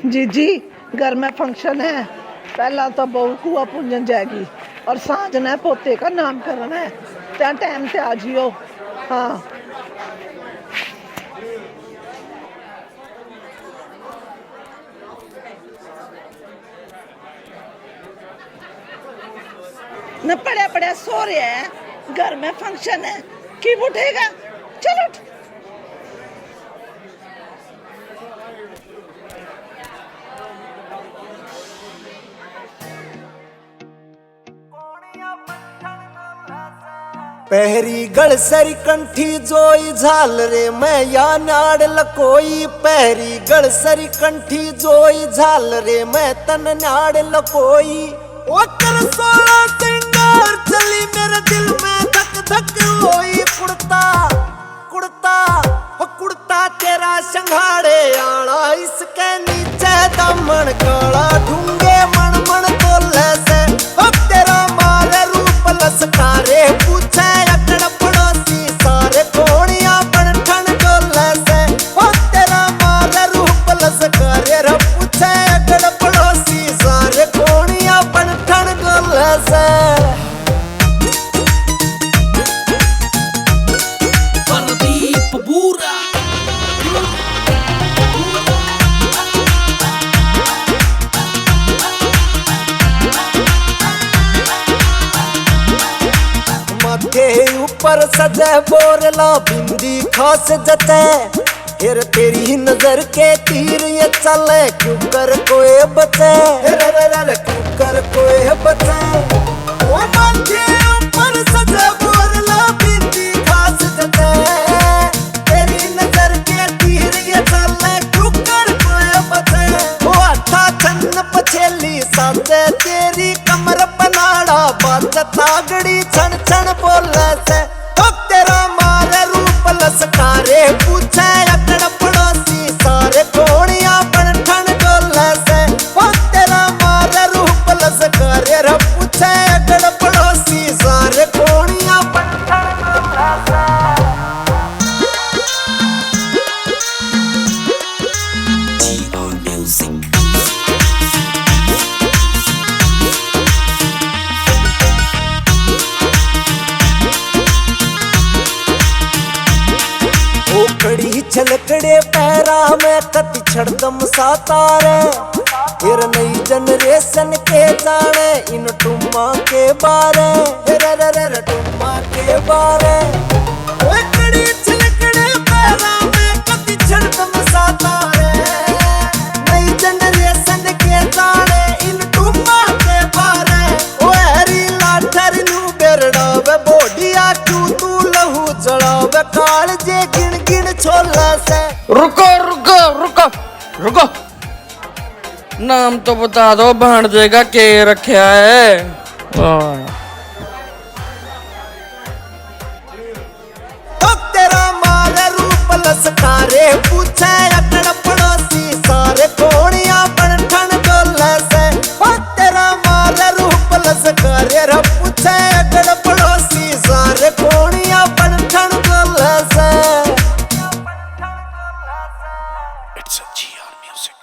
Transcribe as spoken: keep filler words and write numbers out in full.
जीजी, घर में फंक्शन है। पहला तो बहू कुआ पूजन जाएगी और सांझ ने पोते का नामकरण है। त्या टाइम से आ जियो। हाँ। न पड़ा पड़ा सो रहा है, घर में फंक्शन है, की उठेगा? चल उठ। पहरी गल सरी कंठी जोई झाल रे, मैं या नाड़ लकोई। पहरी गल सरी कंठी जोई झाल रे, मैं तन नाड़ लकोई। ओ कर सोलह सिंगार चली, मेरे दिल में धक धक होई। कुड़ता, कुड़ता, ओ कुड़ता तेरा संघाड़े आला, इसके नीचे दामन काला, ढूंगे मण मण तोले से। ओ तेरा मारे रूप लसकारे, पूछे अगड़ पड़ोसी सारे, कोणिया बन ठण डोले से। ओ तेरा मारे रूप लसकारे रे, पूछे अगड़ पड़ोसी सारे, कोणिया बन ठण डोले से। प्रदीप बूरा। माथे ऊपर सजे बोरला, बिंदी खास जते। फिर तेरी नजर के तीर ये चले, क्यों कर कोई बचे। रे रे रे रे, क्यों कर कोई बचे। ओ माथे ऊपर सजे बोरला, बिंदी खास जते। तेरी नजर के तीर ये चले, क्यों कर कोई बचे। ओ हत्था छन पछेली साजे, तेरी कमर पनाड़ा बाज तागड़ी छन छन बोले से। ओ तेरा मारे रूप लसकारे, पूछे अगड़ पड़ोसी सारे, कोणिया बन ठण डोले से। ओ तेरा मारे रूप लसकारे रे, पूछे अगड़ पड़ोसी सारे, कोणिया बन ठण डोले से। जी आर म्यूजिक। ओ खड़ी छलकड़े पैरा में कति छड़दम सा तारे। फिर नई जनरेशन के जाने इन टुम्मा के बारे। रे रे रे रे टुम्मा के बारे। ओ खड़ी छलकड़े पैरा में कति छड़दम सा तारे। नई जनरेशन के जाने इन टुम्मा के बारे। ओ हरी लाठर नू बेरड़ा वे बोडिया, क्यों तू लहू जलावे काल जे गिण गिण छोला से। रुको, रुको, रुको, रुको। नाम तो बता दो, भांडजे का के रखा है? हाँ। ओ तेरा मारे रूप लसकारे, पूछे अगड़ पड़ोसी सारे, कोणिया बन ठण डोले से। ओ तेरा मारे रूप लसकारे रे, पूछे अगड़ पड़ोसी सारे, कोणिया बन ठण डोले से। It's a G R music.